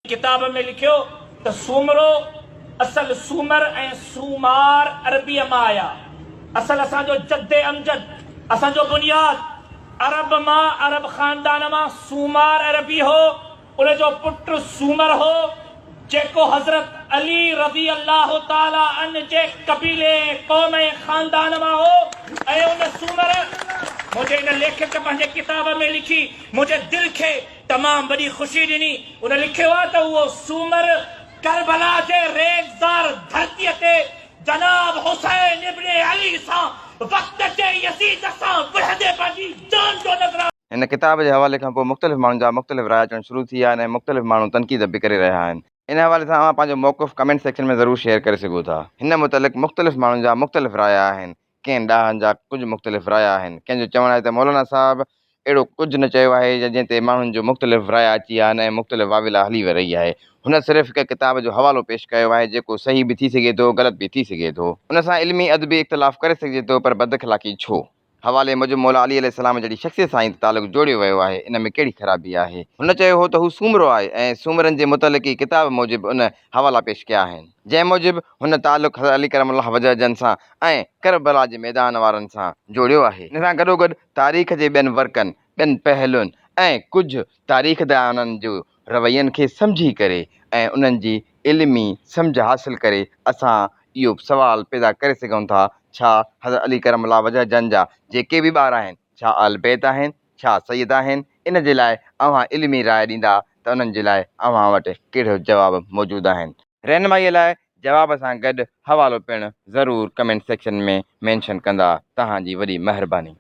ڪتاب ۾ لکيو ته سومرو اصل سومر ۽ سومار عربيء مان آيا. اصل اسان جو جد امجد، اسان جو بنياد عرب مان، عرب خاندان مان سومار عربي هو، ان جو پٽ سومر هو، جيڪو حضرت علي رضي الله تعالٰي عنه جي قبيلي ۽ قوم ۽ خاندان مان هو ۽ ان سومر منهنجي ان ليکڪ پنهنجي ڪتاب ۾ لکي منهنجي دل کي تمام وڏي خوشي ڏني. ان لکيو آهي ته اهو سومر ڪربلا جي ريگزار ڌرتيء تي جناب حسين ابن علي سان وقت جي يزيد سان وڙهندي پنهنجي جان جو نذرانو هن ڪتاب جي حوالي کان پوء مختلف ماڻهن جا مختلف رايا اچڻ شروع ٿي ويا آهن ۽ مختلف ماڻهو تنقيد به ڪري رهيا آهن. ان حوالي سان اوهان پنهنجو موقف ڪمينٽ سيڪشن ۾ ضرور شيئر ڪري سگهو ٿا. هن متعلق مختلف ماڻهن جا مختلف رايا آهن. ڪنهن ڏاهن جا ڪجهه مختلف رايا آهن. ڪنهن جو چوڻ آهي ته مولانا صاحب اهڙو ڪجهه نه چيو آهي جنهن تي ماڻهن جو مختلف رايا اچي ويا آهن ۽ مختلف واويلا هلي رهي آهي. هن صرف هڪ ڪتاب جو حوالو پيش ڪيو آهي جيڪو صحيح به ٿي سگهي ٿو غلط به ٿي سگهي ٿو. ان سان علمي ادبي اختلاف ڪري سگهجي ٿو پر بداخلاقي ڇو؟ حوالي موجب مولا علي عليه السلام جهڙي شخصيت سان ئي ته تعلق جوڙيو ويو آهي ان ۾ ڪهڙي خرابي آهي؟ هن چيو هو ته هو سومرو آهي ۽ سومرن جي متعلق ئي ڪتاب موجب ان حوالا پيش ڪيا آهن. جنهن موجب هن تعلق حضرت علي ڪرم الله وجهه جن سان ۽ ڪربلا جي ميدان وارن سان جوڙيو آهي. ان سان گڏوگڏ تاريخ جي ٻين ورقن، ٻين پهلوئن ۽ ڪجهه تاريخدانن جو روين کي سمجهي ڪري ۽ انهن جي علمي سمجهه حاصل ڪري اسان اهو سوال پيدا ڪري سگهون ٿا ڇا حضرت علي ڪرم الله وجهه جن جا جيڪي به ٻار آهن ڇا اهل بيت آهن ڇا سيد آهن ان جي لاء اوهان علمي راء ڏيندا ته انهن جي لاء اوهان وٽ ڪهڙو جواب موجود آهن رهنمائي لاء جواب سان گڏ حوالو پڻ ضرور ڪمينٽ سيڪشن ۾ مينشن ڪندا توهان جي وڏي مهرباني.